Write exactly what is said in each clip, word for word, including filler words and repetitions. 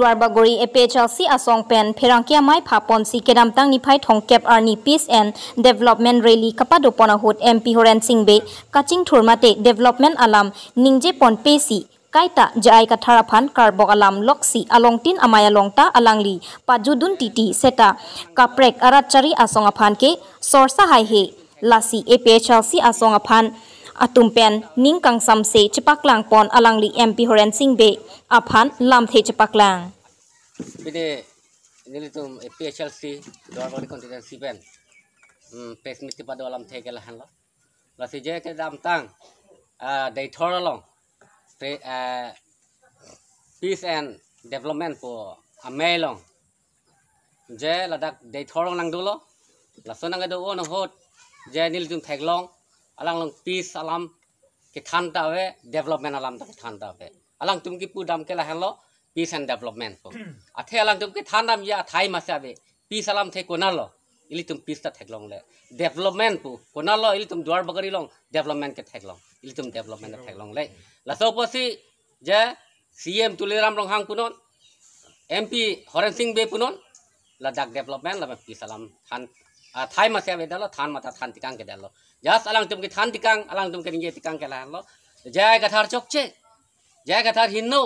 Duarbagori A P H L C asong pen pherangke amei phaponsi kedamtang niphai thomkep arni Peace and Development Rally kapadopon ahut M P Horen Sing Bey kachingthur mate development alam ningjeponpe si kaita J I Kathar aphan karbok alam loksi alongtin amei along ta alangli pajudun titi seta kaprek arat chari asong aphan ke sorsa haihe. Lasi A P H L C asong aphan atum pen ning kangsamse chepaklangpon alangli M P Horen Sing Bey aphan lamthe chepaklang. Pini nelitum A P H L C Duarbagori constituency pen, hmm, press meet kepado alamthe ke lahenlo. Lasi je kedamtang, ah, Deithor along, pre-, ah, Peace and Development pu amei along je ladak Deithor along nangdolo. Laso nangkedo-o ahut je nelitum theklong, alang along peace alam kethan ta ave, development alam ta kethan ta ave. Alangtum kipudam ke lahenlo, peace and development pu. Athe alangtum kethandam ya athai masi ave, peace alamthe konatlo, ilitum peace ta theklongle. Development pu konatlo, ilitum Duarbagori along development ketheklong, ilitum development ta theklongle. Laso apotsi je C M Tuliram Ronghang punon, M P Horen Sing Bey punon, ladak development lapen peace alam than, ah, athai masi avedetlo, than mate than tekang kedetlo. Just alangtum kethan tekang, alangtum keningje tekang ke lahenlo. J I Kathar chokche, J I Kathar hingno,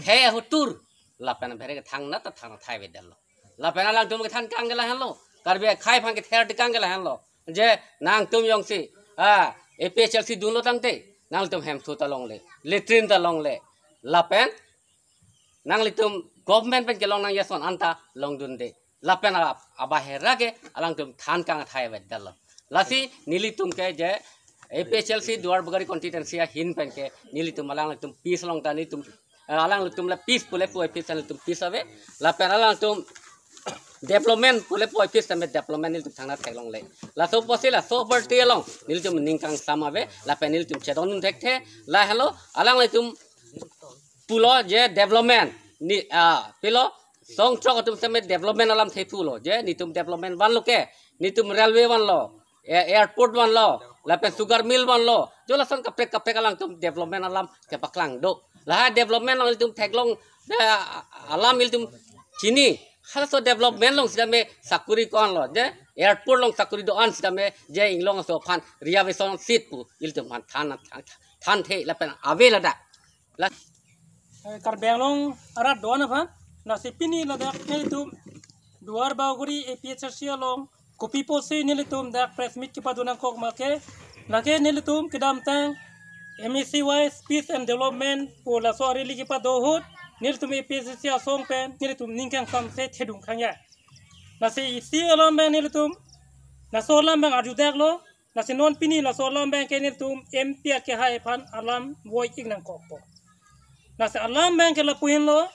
khei ahutur, lapen bhere kethang nat ta than athai avedetlo. Lapen alangtum kethan tekang ke lahenlo, Karbi akhei aphan kether tekang ke lahenlo. Je nangtum jongsi, ah, A P H L C dunlo tangte, nangtum hemso ta longle, latrine ta longle. Lapen nanglitum government pen kelong nangji ason anta longdunde. Lapen a-, abahera ke alangtum than tekang athai avedetlo. Lasi nelitum ke je A P H L C Duarbagori constituency ahin pen ke nelitum alanglitum peace along ta nelitum, eh, alanglitum le peace pu le pu peace, nelitum peace ave. Lapen alangtum development pu le pu peace tame development nelitum thangnat theklongle. Laso apotsi laso party along nelitum ning kangsam ave. Lapen nelitum chedondun thekthe. Lahelo alanglitum pulo je development ni, ah, pilo song throk atum seme development alamthe pulo je netum development vanlo ke, netum railway vanlo, a-, airport vanlo, lapen sugar mill vanlo, jo lason kaprek kaprek alangtum development alam kepaklang do. Lahai development along ilitum theklong, eh, alam ilitum chini, halaso development along sitame sakuri ko-anlo je, airport along sakuri do-an sitame je inglong aso aphan reservation seat pu ilitum aphan than, than, thanthe lapen ave ladak. La- Eh, Karbi Anglong arat do-an aphan, lasi pini ladak nelitum Duarbagori A P H L C along kopi pusi nelitum dak press meet kepado nangkok ma ke, lake nelitum kedamtang M A C wise Peace and Development pu laso rally kepado ahut, nelitum A P H L C asong pen nelitum ning kangsamse thedung khangya. Lasi isi alam abang nelitum, laso alam abang arjudaklo, lasi non pini laso alam abang ke nelitum M P akehai aphan alam voi-ik nangkokpo. Lasi alam abang ke lapu henlo,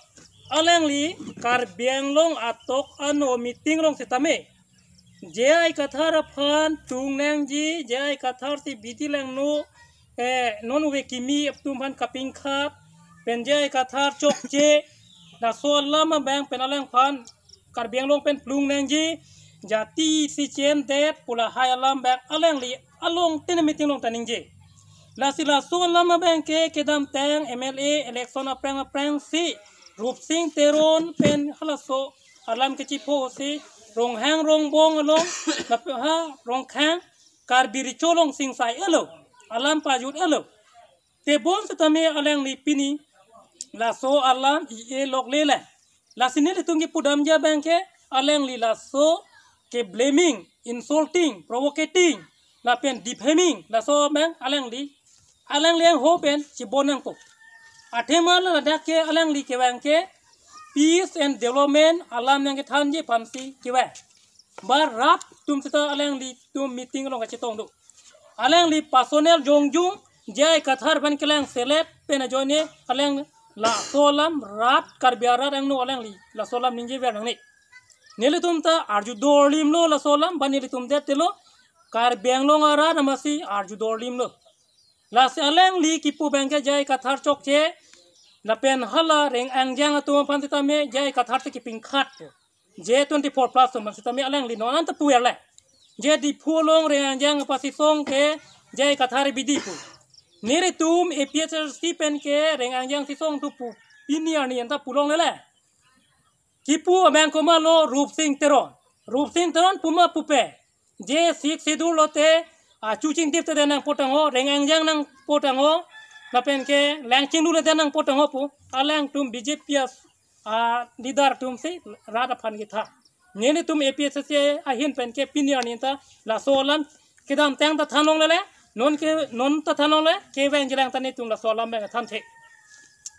alangli Karbi Anglong atok ano meeting along sitame J I Kathar aphan tung nangji, J I Kathar si bidi langno, eh, non ove kimi atum aphan kapingkhat, pen J I Kathar chokche, laso alam abang pen alangphan Karbi Anglong pen plung nangji, jati isi chendet pu lahai alam abang alangli along tene meeting along ta ningje. Lasi laso alam abang ke kedamtang M L A election aphrang aphrangsi Rupsing Teron pen halaso alam kechipho si Ronghang Rongbong along lapen ha Rongkhang Karbi Recho along singsai-etlo, alam pajut-etlo. Tebon sitame alangli pini laso alam i-e lokle le. Lasi nelitum kepudamji abang ke alangli laso ke blaming, insulting, provocating, lapen defaming, laso abang alangli, alangli angho pen chibon nangpo. Athema ladak ke alangli kevang ke peace and development alam nangkethanji aphansi kevang. Ba rat atum seta alanglitum meeting along kachetong do. Alangli personal jongjung J I Kathar aphan kelang selet pen ajoine alang laso alam rat Karbi arat angno alangli laso alam ningjever nangne. Nelitum ta arju dorlimlo laso alam, ba nelitum det telo, Karbi Anglong arat amatsi arju dorlimlo. Lasi alangli kipu abang ke J I Kathar chokche, lapen hala Reng Angjang atum aphan sitame J I Kathar si kepingkhat. J twenty-four plus atum aphan sitame alangli non anta puverle. Je Diphu along Reng Angjang apasisong ke J I Kathar bidi pu. Nelitum A P H L C pen ke Reng Angjang sisong tu pu. Pini arni anta pulongle le. Kipu abang komatlo Rupsing Teron. Rupsing Teron puma pupe. Je Sixth Schedule lote, a, chuching tip te nangpo tangho, reng angjang nangpo tangho, lapen ke langchinglu le nangpo tangho pu, alangtum B J P a, a, leader atum si rat aphan ketha. Nelitum A P H L C ahin pen ke pini arni ta laso alam kedamtang ta than longle le, non ke, non ta than longle, kevang jilang ta netum laso alam bang than the.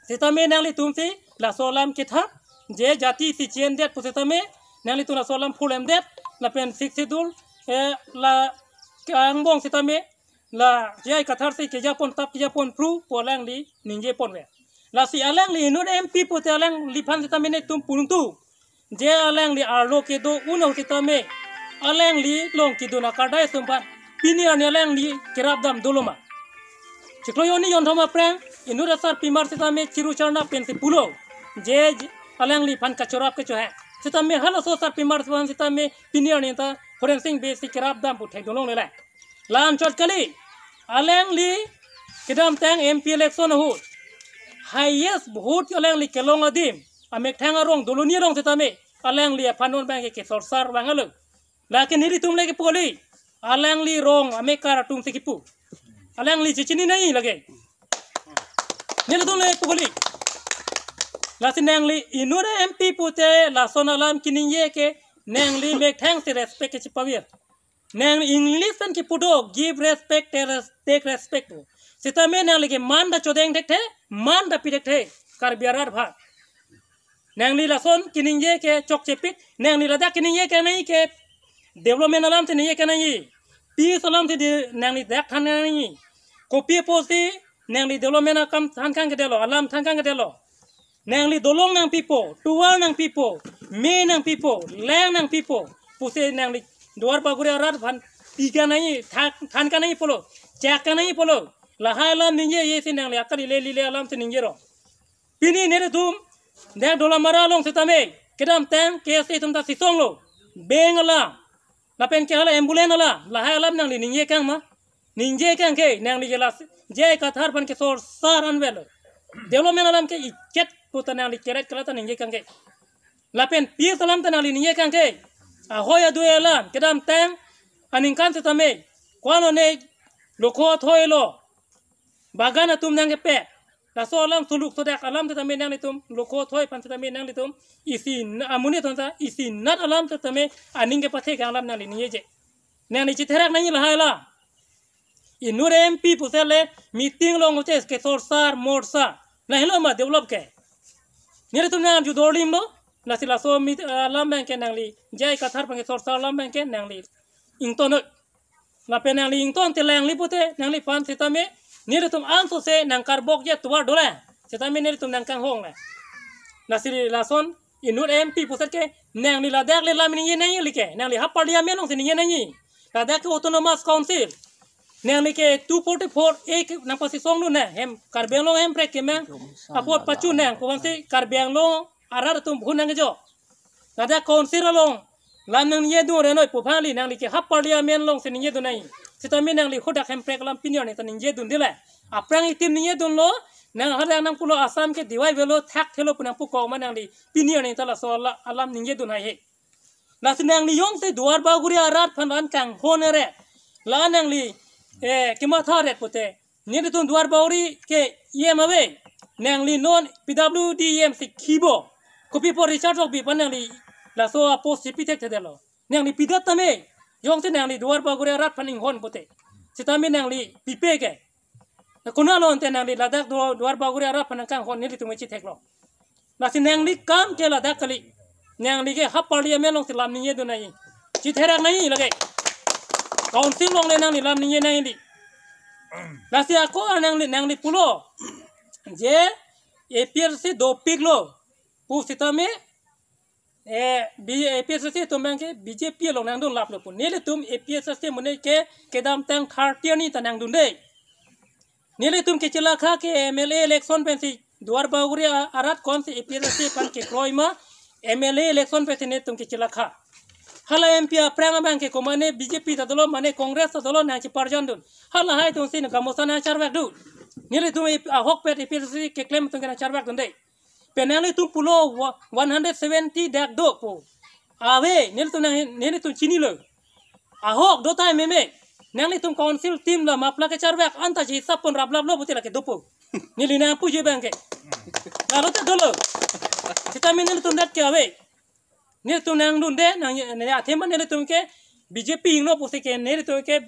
Sitame nanglitum si laso alam ketha, je jati si chen det pu sitame, nanglitum laso alam phulem det, lapen Sixth Schedule, eh, la ke angbong sitame, la J I Kathar si kejapon tap kejapon phru pu alangli ningje ponve. Lasi alangli inut M P pute alangliphan sitame netum pulungtu. Je alangli arlo kedo uno sitame, alangli along kedun akardai atum aphan pini arni alangli kerap dam dolo ma. Chiklo jonni jonthom aphrang inut asarpimar sitame chiru charna pensi pulo. Je, je alangliphan kachorap kechohek. Sitame halaso asarpimar aphan sitame pini arni ta Horensing Bey si kerap dam pu thek dun longle le. La-anchot kali, alangli kedamtang M P election ahut highest vote alangli kelong adim, amethang arong Doloni arong sitame, alangli aphan non bang ke kesorsar vanglo. Lake nelitum le kepu kali, alangli rong amekar atum si kipu. Alangli chechini nai lake. Nelitum le kepu kali. Lasi nangli inut M P pute lason alam keningje ke nangli methang si respect kechipavir. Nang English pen kipu do, give respect, take res-, take respect pu. Sitame nangli ke man ta chodeng thekthe, man ta pi thekthe, Karbi arat aphan. Nangli lason keningje ke chokchepik, nangli ladak keningje kenai ke development alam si ningje kenai. Peace alam si di nangli dak than kenai. Kopi apotsi nangli development akam than kangkedetlo, alam than kangkedetlo. Nangli dolong nangpipo, tovar nangpipo, me nangpipo, lang nangpipo pusi nangli Duar Bagori arat aphan pi kenai, than, than kenai pulo, chak kenai pulo. Lahai alam ningje isi nangli akali le lile alam si ningje ro. Pini nelitum, dak Dolamara along sitame, kedamtang K S A atum ta sisonglo, bank alam, lapen ke hala ambulance alam, lahai alam nangli ningje kang ma? Ningje kang ke, nangli jelas, J I Kathar aphan kesorsar anvet lo. Development alam ke ichet puta nangli keret kalata ningje kang ke. Lapen peace alam ta nangli ningje kang ke. Ahoi adui alam, kedamtang, aningkan sitame, ko-an lo ne, lokho thoi lo. Bagan atum nangkepe. Laso alam suluk sodak alam sitame nanglitum, lokho thoi aphan sitame nanglitum, isi na-, amonit atum ta, isi nat alam sitame, aning kepathe kang alam nangli ningjeje. Nangli chitherak nangji lahai alam. Inut M P pusi le, meeting along uche kesorsar, morsar. Lahelo ma develop ke. Nelitum nang ju dorlim lo, lasi laso meet, alam bang ke nangli, J I Kathar aphan kesorsar alam bang ke nangli ington noi. Lapen nangli ington te alangli pute, nangliphan sitame, nelitum ansose nangkarbokje tovar dolang. Sitame nelitum nangkanghong le. Lasi lason, inut M P puset ke, nangli ladak le lam ningje nangji like, nangli ha parliament along si ningje nangji. Ladak ke autonomous council. Nangli ke two forty-four A ke nangpasisongdun nang, hem, Karbi Anglong hemprek kemang, apot pachun nang, kovan si Karbi Anglong arat atum bhun nangkejo. Ladak council along, lam nangjedun re noi pu aphanle nangli ke ha parliament along si ningjedun nai. Sitame nangli hadak hemprek alam pini arni ta ningjedunde le. Aphrang itim ningjedunlo, nang hadak nangpulo Assam ke divide avelo thakthelo pu nangpu kok ma nangli pini arni ta laso ala-, alam ningjedun haihe. Lasi nangli jongsi Duar Bagori arat aphan an kanghon ere. La nangli, eh, kematha ret pute. Nelitum Duar Bagori ke E M ave. Nangli non P W D E M si kibo. Kopi apot Richard Rokbi aphan nangli laso apost si pi thekthedetlo. Nangli pidet tame. Jongsi nangli Duar Bagori arat aphan inghon pute. Sitame nangli pipe ke. Na konat lo ante nangli ladak Duar, Duar Bagori arat aphan kanghon nelitum chitheklo. Lasi nangli kam ke ladak kali. Nangli ke ha parliament along si lam ningjedun nai. Chitherak nai lake. Council along le nangli lam ningje nai di. Lasi ako nangli, nangli pulo. Je A P H L C dopiklo. Pu sitame, eh, B-, A P H L C atum bang ke B J P along nangdun laplo pu. Nelitum A P H L C amonit ke kedamtang thirty arni ta nangdunde. Nelitum kechelakha ke M L A election pensi Duar Bagori a-, arat ko-an si A P H L C aphan kekroi ma M L A election pensi nelitum kechelakha. Hala M P aphrang abang ke komane B J P ta dolo mane Congress ta dolo nangcheparjandun. Halahai atum si nang gamosa nangcharvekdun. Nelitum ip-, ahokpet A P H L C keklem atum ke nangcharvekdunde. Pen nanglitum pulo wa-, one hundred seventy dak dopo. Ave, nelitum nang, nelitum chinilo. Ahok do time meme. Nanglitum council team la mapla kecharvek anta si hisap pon raplaplo pute lake dopo. Neli nangpuji abangke. Lalo te dolo. Sitame nelitum dak ke ave. Nelitum nangdunde, nang, ne athema nelitum ke B J P ingno pusi ke nelitum ke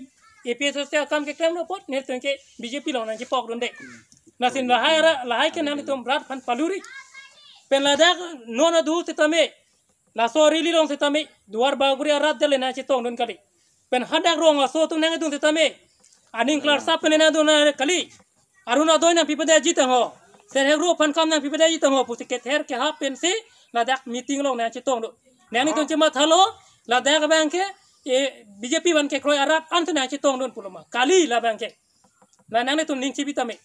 A P H L C akam keklemlo apot nelitum ke B J P along nangchepokdunde. Lasi lahai ra, lahai ke nanglitum rat aphan paluri. Pen ladak non adu sitame. Laso rally along sitame Duar Bagori arat dele nangchetongdun kali. Pen hadak rong aso atum nangdun sitame. Aning klarsap pen nangdun kali. Arun adoi nangpipadetji tangho. Serhek ru aphan kam nangpipadetji tangho pusi kether kehap pensi ladak meeting along nangchetongdun. Nanglitum chemathalo ladak abangke, eh, B J P aphan kekroi arat anta nangchetongdun pulo ma. Kali labangke. La nanglitum ning chipi tame.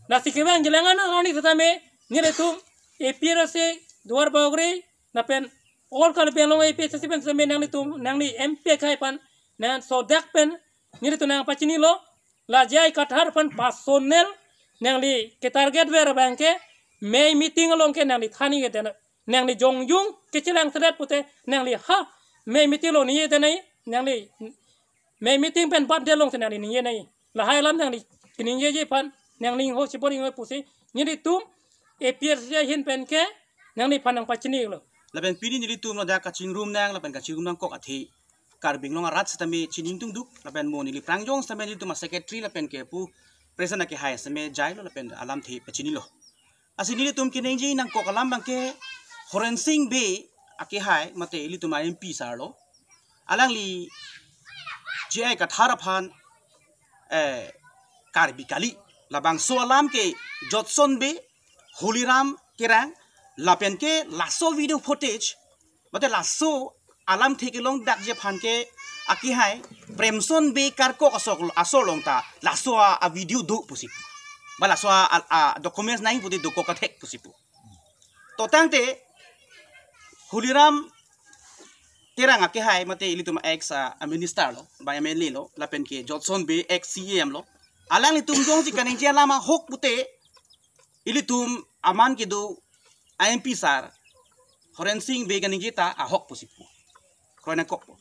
Lasi kevang jelangan arni sitame nelitum A P H L C Duar Bagori lapen all Karbi Anglong A P H L C pen sitame nanglitum nangli M P akhai aphan nangsodak pen nelitum nangpachinilo. La J I Kathar aphan personal nangli ketarget ver abangke mei meeting along ke nangli than ningje dena. Nangli jongjung kechelang sedet pute nangli ha mei meeting along ningje dena, nangli mei meeting pen bat delong se nangli ningje nai. Lahai alam nangli keningjeji aphan nangli ho chibor ingho pusi nelitum A P H L C ahin pen ke nangliphan nangpachinilo. Lapen pini nelitum ladak kachingrum nang lapen kachingrum nangkok athe Karbi Anglong arat sitame chiningtungduk lapen mo neli prangjong sitame nelitum a-secretary lapen ke pu president akehai sitame jailo lapen alamthe pachinilo. Lasi nelitum keningje nangkok alam abangke Horen Sing Bey akehai mate ilitum a-M P sir lo. Alangli J I Kathar aphan, eh, Karbi kali. Labangso alam ke Jotson Bey, Holiram Terang, lapen ke laso video footage, mate laso alamthe kelongdakji aphan ke akehai Premson Bey karkok asor, asor along ta laso a, a-video do pusi pu. Ba laso a, a, a-documents nai pute dokok kathek pusi pu. To tangte Holiram Terang akehai mate ilitum ex a, a-minister lo, ba M L A lo, lapen ke Jotson Bey ex C E M lo. Alanglitum jongsi kaningje alam ahok pute ilitum aman kedo a-M P sir Horen Sing Bey kaningje ta ahok pusi pu. Kroi nangkokpo.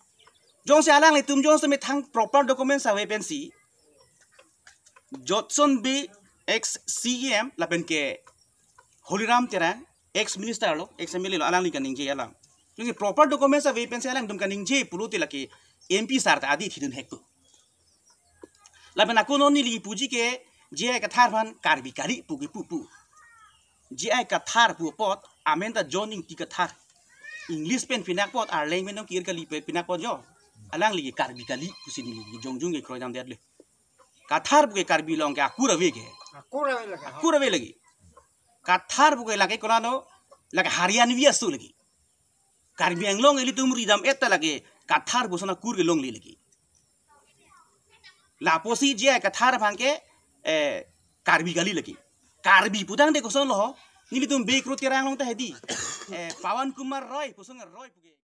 Jongsi alanglitum jongsi methang proper documents ave pensi Jotson Bey ex C E M lapen ke Holiram Terang ex minister lo, ex M L A lo, alangli kaningje alam. Jongsi proper documents ave pensi alangtum kaningje pulote lake M P sir ta adi thidun hekpo. Lapen ako non neli puji ke J I Kathar aphan Karbi kali pu kepu pu. J I Kathar pu apot amen ta John Ingti Kathar. English pen pinak apot, Arleng pen dong kir kali pen pinak apot jo. Alangli Karbi kali pusi neli jongjung ke kroidam det le. Kathar pu ke Karbi Anglong ke akur ave ke. Akur ave lagi. Akur ave lagi. Kathar pu ke lake konano, lake Haryanvi aso lagi. Karbi Anglong ilitum ridam et ta lake Kathar pu ason akur kelongle lagi. Lapusi J I Kathar aphan ke, eh, Karbi kali lagi. Karbi putangte koson lo ho. Nelitum Bey Kro Terang along ta hedi. Eh, Pawan Kumar Roy, koson Roy pu ke.